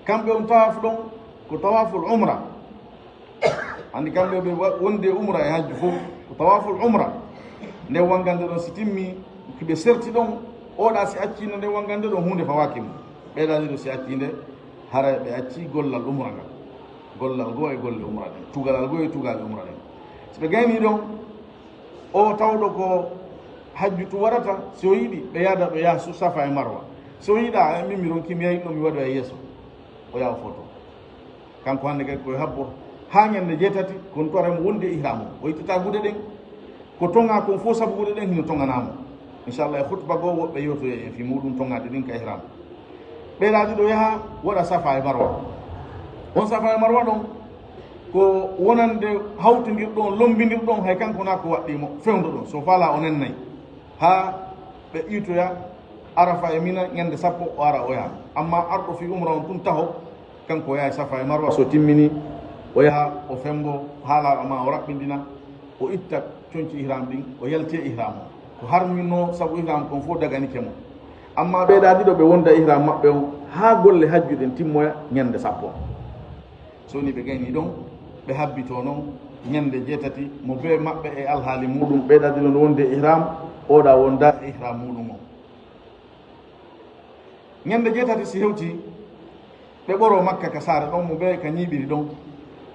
kamɓe on tawaafu ɗon ko tawaaful umra. Anndi kamɓe ɓe wa-, wondi e umra e hajju fof, ko tawaaful umra. Nde wangande ɗon si timmi, ki ɓe serti ɗon, oɗa si accino nde wangande ɗon, huunde fawaaki mo. Ɓeeɗa ɗiɗo si acci nde, haray ɓe acci gollal umra ngal. Gollal goo e golle umra ɗen, tugalal goo e tugaale umra ɗen. Si ɓe gayni ɗon, o tawɗo ko hajju tu waɗata, si o yiɗi, ɓe yaada ɓe yaha su-, Safa e Marwa. Si o yiɗa, e min, mi ronki, mi yahi ɗo, mi waɗoya yeeso. O yaha o foto. Kanko hannde kadi koye habbo haa ñande jeetati, kono to ara mo wondi e ihram o. O ittata gude ɗen. Ko toŋa kon fof sabu gude ɗen hino toŋanaa mo. Inchallah, e khutba goo woɓɓe yewtoya e fii muɗum toŋaaɗe ɗin ka ihram. Ɓeeɗa ɗiɗo yaha waɗa Safa e Marwa. On Safa e Marwa ɗon, ko wonande hawtindirɗo on, lommbindirɗo on, hay kanko na ko waɗɗii mo, fewndo ɗon. So faalaa o nennay. Haa ɓe iitoya Arafa e Mina ñande sappo, o ara o yaha. Amma arɗo fii umra on tun taho, kanko o yaha e Safa e Marwa, so timmini, o yaha o fembo, haalaaɗo ma o raɓɓindina, o itta conci ihram ɗin, o yalti e ihram o. Ko harminoo sabu ihram kon fof daganike mo. Amma ɓeeɗa ɗiɗo ɓe wonda ihram maɓɓe on haa golle hajju ɗen timmoya ñande sappo. So ni ɓe gayni ɗon, ɓe habbito non ñande jeetati, mo bee maɓɓe e alhaali muɗum, ɓeeɗa ɗiɗo no wondi e ihram, oɗa wonda e ihram muɗum on. Ñande jeetati si hewti, ɓe ɓoro Makka ka saare ɗon, mo bee ka ñiiɓiri ɗon.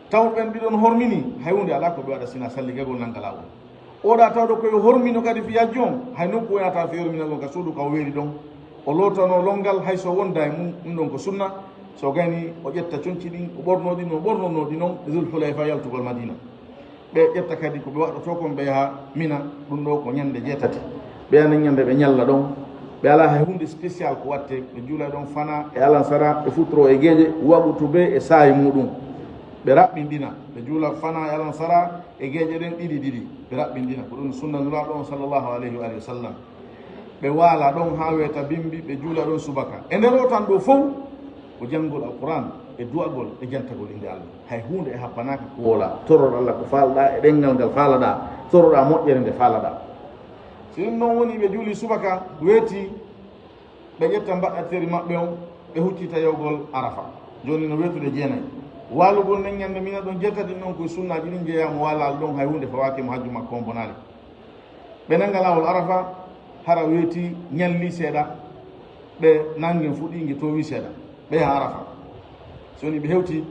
Taw ɓen ɗiɗon hormini, hay huunde alaa ko ɓe waɗa sina salligagol nanga laawol. Oɗa tawɗo ko yo hormino kadi fii hajju on, hay nokku wonata fii horminagol ka suudu ka o weeri ɗon. O lootano longal hay so wonda e mum, ɗum ɗon ko sunna. So gayni o ƴetta conci ɗin, o ɓorno ɗi no ɓornono ɗi non e Zul Hulayfa yaltugol Madina. Ɓe ƴetta kadi ko ɓe waɗɗotoo kon, ɓe yaha Mina, ɗum ɗoo ko ñande jeetati. Ɓe yaha nden ñande ɓe ñalla ɗon. Ɓe alaa hay huunde spécial ko waɗtee, ɓe juula ɗon fana e alansara, e futuro e geeƴe, waɓutu bee e saa'i muuɗum. Ɓe raɓɓinɗina, ɓe juula fana e alansara e geeƴe ɗen ɗiɗi ɗiɗi, ɓe raɓɓinɗina. Ko ɗum sunna Nulaaɗo on sallallahu alayhi wa alihi wa sallam. Ɓe waala ɗon haa weeta bimbi, ɓe juula ɗon subaka. E nder o tan ɗoo fow, ko janngol Alquraan, e du'agol, e jantagol innde Allah. Hay huunde e happanaaka ko woola. Toror Allah ko faalɗaa, e ɗenngal ngal faalaɗaa. Toroɗaa moƴƴere nde faalaɗaa. Si ɗum noon woni ɓe juuli subaka, weeti, ɓe ƴetta mbaɗɗateri maɓɓe on, ɓe huccita yawgol Arafa. Jooni no weetude jeenay. Waalugol nden ñande Mina ɗon jeetati ɗin ɗon koye sunnaaji ɗin jeyaa mo waalaali ɗon, hay huunde fawaaki mo, hajju makko on bonaali. Ɓe nanga laawol Arafa, hara weeti ñalli seeɗa, ɓe nangen fuɗi nge toowi seeɗa, ɓe yaha Arafa. So ni ɓe hewti,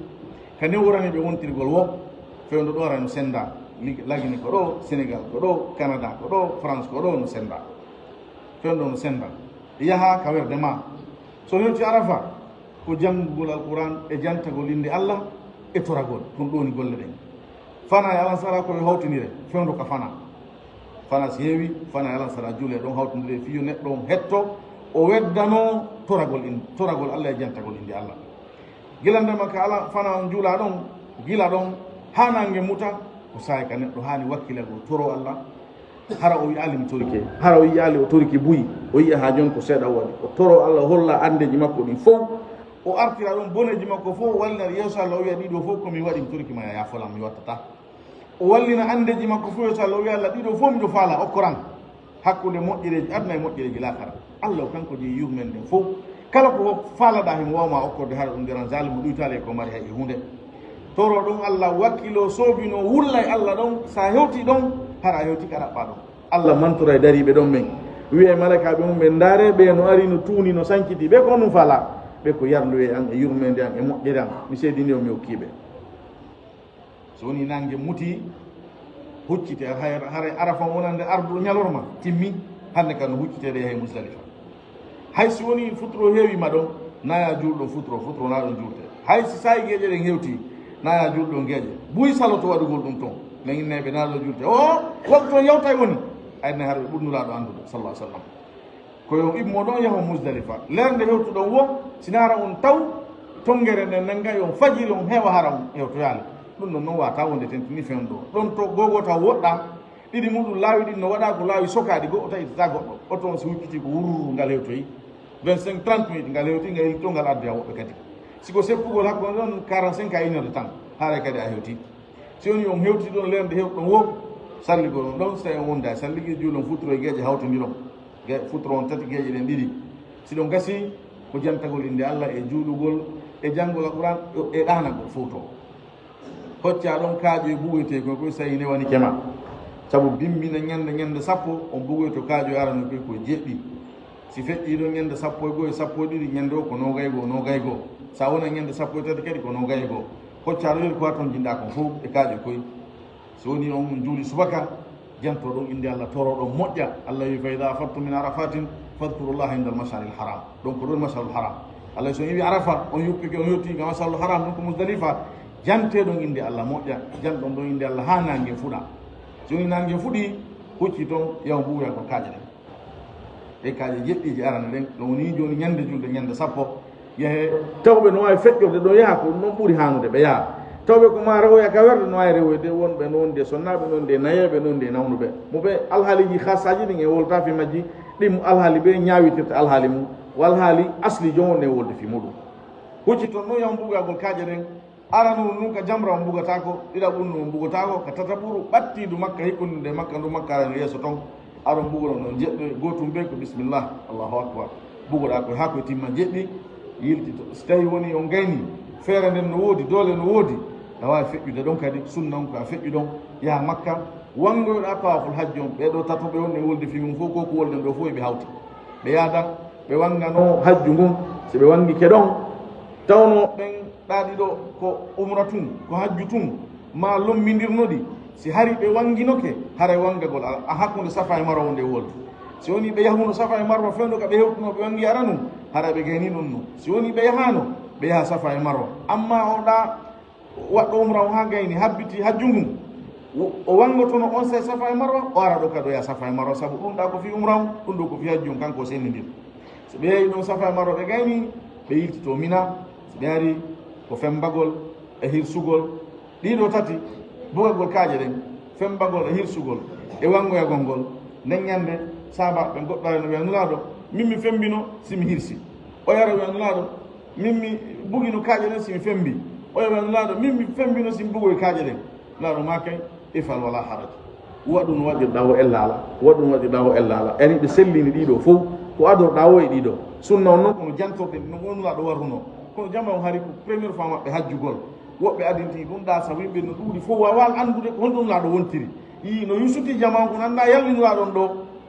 ka newrani ɓe wontirgol wo, fewndo ɗo ara no senda, Lig-, Lagine ko ɗo, Senegal ko ɗo, Canada ko ɗo, France ko ɗo no senda. Fewndo no senda. Yaha ka werde ma. So hewti Arafa, ko janngugol Alquraan e jantagol innde Allah e toragol. Ɗum ɗo woni golle ɗen. Fana e alansara ko ɓe hawtindire, fewndo ka fana. Fana si heewi, fana e alansara juule ɗon hawtindire fii yo neɗɗo on hetto, o weddanoo toragol in-, toragol Allah e jantagol innde Allah. Gila ndema ka ala fana on juula ɗon, gila ɗon haa nange muta, ko saa'i ka neɗɗo haani wakkilagol toro Allah. Hara o wi'aali mi torike, hara o yi'aali o torike buy, o yi'a haa jon ko seeɗa o waɗi. O toro Allah, o holla anndeeji makko ɗin fow. O artira ɗon boneeji makko fow, o wallina ɗi yeeso Allah, o wi'a ɗiɗo fow ko mi waɗi, mi torike ma, yaa fo lan, mi wattataa. O wallina anndeeji makko fow yeeso Allah, o wi'a Allah ɗiɗo fow miɗo faala, okkoran. Hakkunde moƴƴereeji aduna e moƴƴereeji laakara. Allah o kanko jeyi yurmeende nden fow. Kala ko faalaɗaa himo waawa ma okkorde hara ɗum nderan zaalimu ɗuytaali e ko mari hay e huunde. Toro ɗum Allah wakkilo soobino wulla e Allah ɗon, sa hewti ɗon, hara a hewti ka ɗaɓɓa ɗon. Allah mantora e dariiɓe ɗon men. Wi'a e malaykaaɓe mum ɓen, ndaare ɓe no ari no tuuni no sankiti, ɓe ko honɗum faala? Ɓe ko yarluye an e yurmeende an e moƴƴere an, mi seedini on mi okkii ɓe. So woni nange muti, huccite, hay-, haray Arafa wonande arduɗo ñalorma, timmi, hannde ka no hucciteede yahay Musdalifa. Hay si woni futuro heewi ma ɗon, na ya juulɗon futuro, futuro na ɗon juulte. Hay si saa'i geeƴe ɗen hewti, Naya julɗo geeƴe, buy saloto waɗugol ɗum ton. Men inneeɓe naa ɗo julte. O, waktu on yawtay woni. Ay, ne har ɓe ɓuri Nulaaɗo anndude, sallallahu alaihi wasallam. Ko yo immooɗo on yaho Musdalifa. Leer nde hewtuɗon wo, si naara on taw, tongere nden nanga on fajiri on heewa hara on hewtoyaali. Ɗum ɗon non wata wonde tentini fewndo. Ɗon to gogo taw woɗɗa, ɗiɗi muɗum laawi ɗin no waɗa ko laawi sokaaɗi goɗɗo taƴitata goɗɗo. Oto on si hucciti ko wurru ngal hewtoyi. Vingt-cinq, trente minutes ngal hewti, ngal hewti to ngal addoya woɓɓe kadi. Si ko seppugol hakkunde ɗon quarante-cinq à une heure de temps, haare kadi a hewti. Si woni on hewti ɗon leerde hewɗon wo, salligol on ɗon, so tawi on wonda e salligi, juulon futuro e geeƴe hawtondiron. Ge-, futuro on tati, geeƴe ɗen ɗiɗi. Si ɗon gasi, ko jantagol innde Allah e juulugol e janngol Alquran e ɗaanagol fow to. Hocca ɗon kaaƴo e bugoyte koy, koy so tawi newani kema. Sabu bimmina ñande, ñande sappo, on bugoyto kaaƴo arano koy ko jeɗɗi. Si feƴƴi ɗon ñande sappo e go'o e sappo e ɗiɗi, ñande o ko noogay goo, noogay goo. Sa wona ñande sappo e tati kadi ko noogay goo. Hocca ɗon ko ton jinɗa kon fow e kaaƴo koy. So woni on juuli subaka, janto ɗon innde Allah, toro ɗon moƴƴa. Allah wi, "Fa idha afadtum min arafatin fadhkurullaha inda al-mash'aril haram." Ɗon ko ɗon mash'arul haram. Allah so iwi Arafa, on yuppike, on yewti ga mash'arul haram, ɗon ko Muzdalifa. Jante ɗon innde Allah moƴƴa, janɗon ɗon innde Allah haa naange fuɗa. So woni naange fuɗi, hucci ton, yaw mbuuya ko kaaƴe ɗen. Ɗe kaaƴe jeɗɗiije arane ɗen, ɗon woni jooni ñande julde, ñande sappo. Yahe tawɓe no waawi feƴƴorde ɗo yaha, ko ɗum ɗon ɓuri haanude ɓe yaha. Tawɓe ko ma rewoya ka werde no waawi rewoyde, wonɓe no wondi e sonnaaɓe, no wondi e nayeeɓe, no wondi e nawnuɓe. Mo ɓe alhaaliiji haasaaji ɗin e wolta fi majji, ɗin alhaali ɓe ñaawitirta alhaali mum, ko alhaali asli joom wonde e wolde fi muɗum. Hucci ton ɗon yaw mbugagol kaaƴe ɗen, aranu nun ka jamra on mbugataako, ɗiɗaɓuru nun on mbugataako, ka tataɓuru ɓattiidu Makka, hikkundu nde Makka, ndu Makka aranu yeeso ton. Aron mbugoɗon ɗon jeɗɗo e gootum ɓe ko bismillah, Allahu akbar. Mbugoɗaa koye haa koye timma jeɗɗi, yiltito. Si tawii woni on gayni, feere nden no woodi, doole no woodi, a waawi feƴƴude ɗon kadi, sunna on ko a feƴƴu ɗon, yaha Makka, wanngoyoɗaa tawaful hajji on. Ɓee ɗoo tato ɓe wonɗen wolde fii mum fof, ko ko wolɗen ɗoo fof eɓe hawti. Ɓe yaada, ɓe wannganoo hajju ngun, si ɓe wanngike ɗon, tawnoo ɓen ɗaa ɗiɗo ko umra tun, ko hajju tun, maa lommindirno ɗi. Si hari ɓe wannginoke, haray wanngagol a, a hakkunde Safa e Marwa wonde e wolde. Si woni ɓe yahuno Safa e Marwa fewndo ka ɓe hewtuno ɓe wanngi aranu, haray ɓe gayni ɗon no. Si woni ɓe yahaano, ɓe yaha Safa e Marwa. Amma o ɗaa waɗɗo umra on haa gayni, habbiti hajju ngun, o, o wanngotono on sey Safa e Marwa, o ara ɗo kadi o yaha Safa e Marwa, sabu ɗum ɗaa ko fii umra on, ɗum ɗoo ko fii hajju on, kanko o sennindir. So ɓe yahi ɗon Safa e Marwa ɓe gayni, ɓe yiltito Mina. So ɓe ari ko fembagol e hirsugol, ɗii ɗoo tati, bugagol kaaƴe ɗen, fembagol e hirsugol e wanngoyagol ngol. Nden ñannde, sahaabaaɓe ɓen goɗɗo ari no wi'a Nulaaɗo, "Min mi fembino si mi hirsi." O yara wi'a Nulaaɗo, "Min mi bugino kaaƴe ɗen si mi fembi." O yara wi'a Nulaaɗo, "Min mi fembino si mi bugoyi kaaƴe ɗen." Nulaaɗo maaki, "Ifal wala haraj." Waɗu no waɗirɗaa o ella alaa, waɗu no waɗirɗaa o ella alaa. Yani ɓe sellini ɗii ɗoo fow, ko adorɗaa o e ɗii ɗoo. Sunna on non kono jantorɗe no Nulaaɗo warruno. Kono jama on hari ko première fois maɓɓe hajjugol. Woɓɓe adinti ɗum ɗaa sabu yimɓe no ɗuuɗi fof waawaa anndude ko honɗum Nulaaɗo wontiri. Yii no yusuti jama on kono anndaa yalli Nulaaɗo on ɗoo.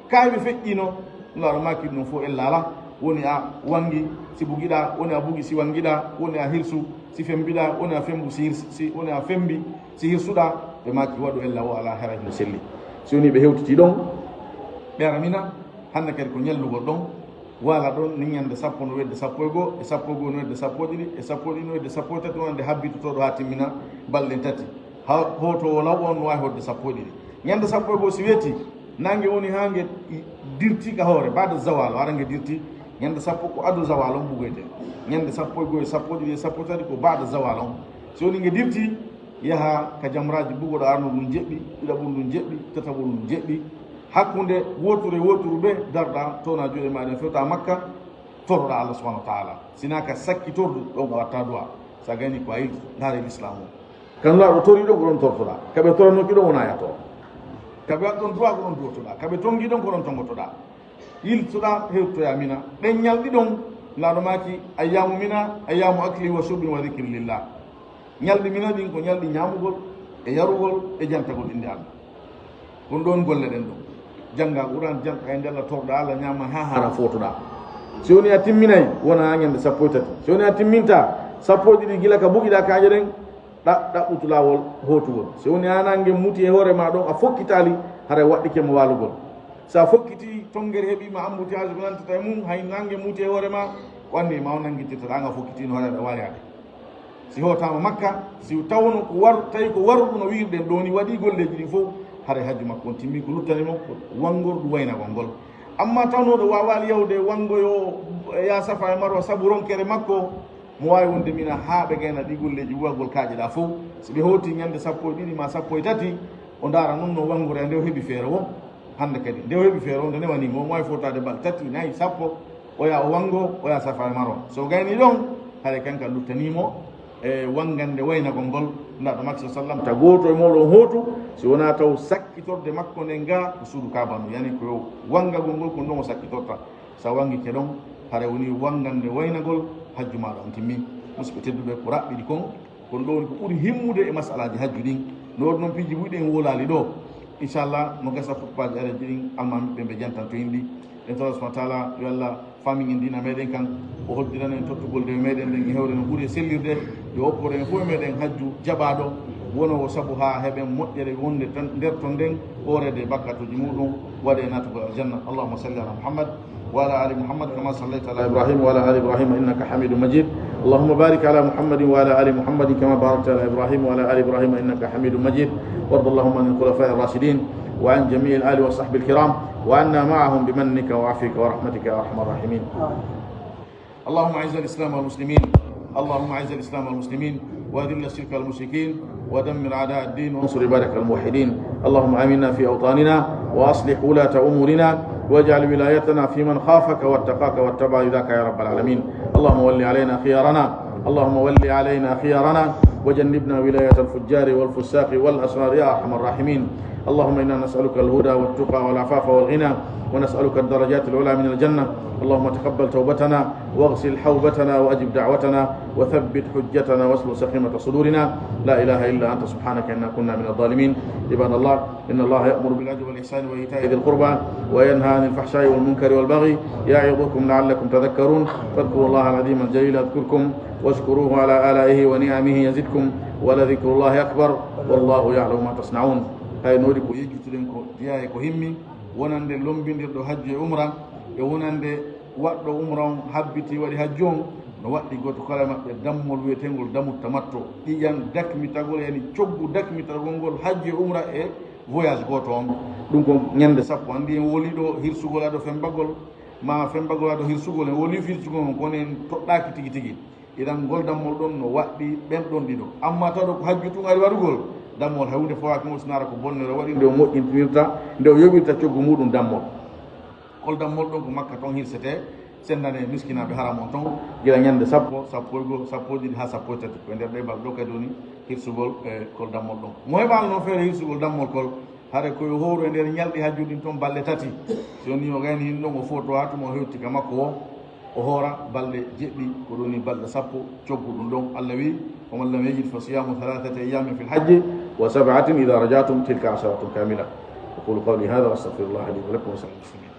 Kayɓe feƴƴino, Nulaaɗo maaki ɗum fof ella alaa. Woni a wanngi si bugiɗaa, woni a bugi si wanngiɗaa, woni a hirsu si fembiɗaa, woni a fembu si hirs-, si, woni a fembi si hirsuɗaa. Ɓe maaki waɗu ella o alaa, hara hino selli. Si woni ɓe hewtiti ɗon, ɓe ara Mina, hannde kadi ko ñallugol ɗon, waala ɗon ni ñande sappo no wedde sappo e goo, e sappo e goo no wedde sappo e ɗiɗi, e sappo e ɗiɗi no wedde sappo e tati, wonande habbitotooɗo haa timmina balɗe tati. Ha, hoto o law on no waawi hoɗde sappo e ɗiɗi. Ñande sappo e goo si weeti, naange woni haa nge dirti ka hoore, baada zawal, ara nge dirti. Ñande sappo ko ado zawal on bugoyte. Ñande sappo e goo e sappo e ɗiɗi e sappo e tati ko baada zawal on. Si woni nge dirti, yaha ka jamraaji bugoɗo arno ɗum jeɗɗi, ɗiɗaɓuru ɗum jeɗɗi, tataɓuru ɗum jeɗɗi. Hakkunde wooturu e wooturu ɓe darɗa, towna juuɗe maaɗa, fewta Makka, toroɗa Allah subhanahu wa ta'ala. Sina ka sakki tordu, ɗon a watta du'a. Sa gayni ko a yilti, ndaare l'islam o. Ka Nulaaɗo tori ɗon ko ɗon tortoɗa. Ka ɓe toranoki ɗon wona yatto. Ka ɓe waɗi ɗon du'a ko ɗon du'otoɗa. Ka ɓe tongi ɗon ko ɗon tongotoɗa. Yiltoɗa hewtoya Mina. Ɗen ñalɗi ɗon, Nulaaɗo maaki, "Ayyamu Mina, ayyamu akli wa shurbi wa dhikri lillah." Ñalɗi Mina ɗin ko ñalɗi ñaamugol e yarugol e jantagol innde Allah. Ko ɗon golle ɗen ɗon. Jannga Qur'an, jannga e ndella torɗa Allah, ñaama haa hara footoɗa. Si woni a timminay, wona haa ñande sappo e tati. Si woni a timminta, sappo e ɗiɗi gila ka bugiɗa kaaƴe ɗen, ɗa-, ɗaɓɓutu laawol hootugol. Si woni a nange muti e hoore ma ɗon, a fokkitaali, haray waɗɗike mo waalugol. Sa fokkiti, tongere heɓi ma, embouteillage ko nantata e mum, hay nange muti e hoore ma, ko anni ma o nangitirta, ɗa nga fokkitino, haray aɗa waali haade. Si hootaama Makka, si tawno ko war-, tawi ko warruɗo no wiirɗen ɗoo ni, waɗi golleeji ɗin fof, haray hajju makko on timmi, ko luttani mo ko wanngordu waynagol ngol. Amma tawnooɗo waawaali yahude wanngoyo e yaa Safa e Marwa sabu ronkere makko, mo waawi wonde mina haa ɓe gayna ɗi golleeji wuyagol kaaƴe ɗaa fof. Si ɓe hooti ñannde sappo e ɗiɗi maa sappo e tati, o ndaara non no wanngoree nde o heɓi feere woo. Hannde kadi, nde o heɓi feere o, nde newanii mo, o waawi footaade balɗe tati, nayi, sappo, oya o wanngo, oya Safa e Marwa. So o gaynii ɗon, haray kanka luttanii mo e wanngande waynagol ngol. Nulaaɗo Makko, sallallahu alaihi wasallam, ta gooto e mooɗon hootu, si wonaa taw sakkitorde makko nden ga ko suudu Kaaba ndun, yani ko yo wanngagol ngol, ko ɗon o sakkitorta. So a wanngike ɗon, haray wonii wanngande waynagol, hajju maaɗa on timmi. Musidɓe tedduɓe, ko raɓɓiɗi kon, kono ɗoo woni ko ɓuri himmude e masalaaji hajju ɗin. No waɗi non piiji buy ɗi en wowlaali ɗoo. Inchallah, no gasa kuppaaji areeji ɗin, almaami ɓe ɓe jantanto en ɗi. En toro subhanahu wa taala, yo Allah faamin en diina meɗen kan, o hoddiranen en tottugol dewe meɗen ɗen e hewre no ɓuri e sellirde, yo okkor en fof e meɗen hajju jaɓaaɗo, wonoowo sabu haa heɓen moƴƴere wonde tan nder ton nden, hooreede e bakkatuuji muɗum, waɗe naatugol aljanna. Allahumma salli ala Muhammad وعلى آل محمد كما صليت على إبراهيم وعلى آل إبراهيم إنك حميد مجيد. اللهم بارك على محمد وعلى آل محمد كما باركت على إبراهيم وعلى آل إبراهيم إنك حميد مجيد. وارض اللهم عن الخلفاء الراشدين وعن جميع الآل والصحب الكرام وعنا معهم بمنك وعفوك ورحمتك يا أرحم الراحمين. اللهم أعز الإسلام والمسلمين. اللهم أعز الإسلام والمسلمين وأذل الشرك والمشركين ودمر أعداء الدين وانصر عبادك الموحدين. اللهم آمنا في أوطاننا وأصلح ولاة أمورنا واجعل ولايتنا في من خافك واتقاك واتبع رضاك يا رب العالمين. اللهم ول علينا خيارنا. اللهم ول علينا خيارنا وجنبنا ولاية الفجار والفساق والأشرار يا أرحم الراحمين. اللهم إنا نسألك الهدى والتقى والعفاف والغنى ونسألك الدرجات العلى من الجنة. اللهم تقبل توبتنا واغسل حوبتنا وأجب دعوتنا وثبت حجتنا واسلل سخيمة صدورنا. لا إله إلا أنت سبحانك إنا كنا من الظالمين. عباد الله، إن الله يأمر بالعدل والإحسان وإيتاء ذي القربى وينهى عن الفحشاء والمنكر والبغي يعظكم لعلكم تذكرون. فاذكروا الله العظيم الجليل يذكركم واشكروه على آلائه ونعمه يزدكم ولذكر الله أكبر والله يعلم ما تصنعون. Hay no waɗi ko yejjituɗen ko jeyaa e ko himmi, wonande lombindirɗo hajju e umra, e wonande waɗɗo umra on habbiti waɗi hajju on, no waɗɗi gooto kala e maɓɓe dammol wi'eteengol damu tamattu, ƴiiƴan dakmitagol, yani coggu dakmitagol ngol hajju e umra e voyage gooto on. Ɗum ko ñande sappo, anndi en woli ɗo hirsugol ado fembagol, ma fembagol ado hirsugol, en woli hirsugol on, kono en toɗɗaaki tigi tigi. Idan ngol dammol ɗon no waɗɗi ɓen ɗon ɗiɗo. Amma taw ɗo ko hajju tun ari waɗugol, dammol hay huunde fawaaki ngol, sinaara ko bonnere o waɗi, nde o moƴƴintinirta, nde o yoɓirta coggu muɗum dammol. Kol dammol ɗon ko Makka ton hirsetee, sendane miskinaaɓe haram on ton, gila ñande sappo, sappo e goo, sappo e ɗiɗi haa sappo e tati. Ko e nder ɗee balɗe ɗo kadi woni hirsugol, e, kol dammol ɗon. Mo heɓaano non feere hirsugol dammol kol, hare ko yo hooru e nder ñalɗi hajju ɗin ton balɗe tati. Si woni o gayni hin ɗon o footo haa tuma o hewti ka makko o, o hoora balɗe jeɗɗi, ko ɗon woni balɗe sappo coggu ɗum ɗon. Allah wi: "Wa man lam yajid fa siyamu thalathati ayyamin fil hajji wa sab'atin idha raja'tum tilka asharatun kamila." Aqulu qawli hadha wa astaghfirullaha li wa lakum wa sallallahu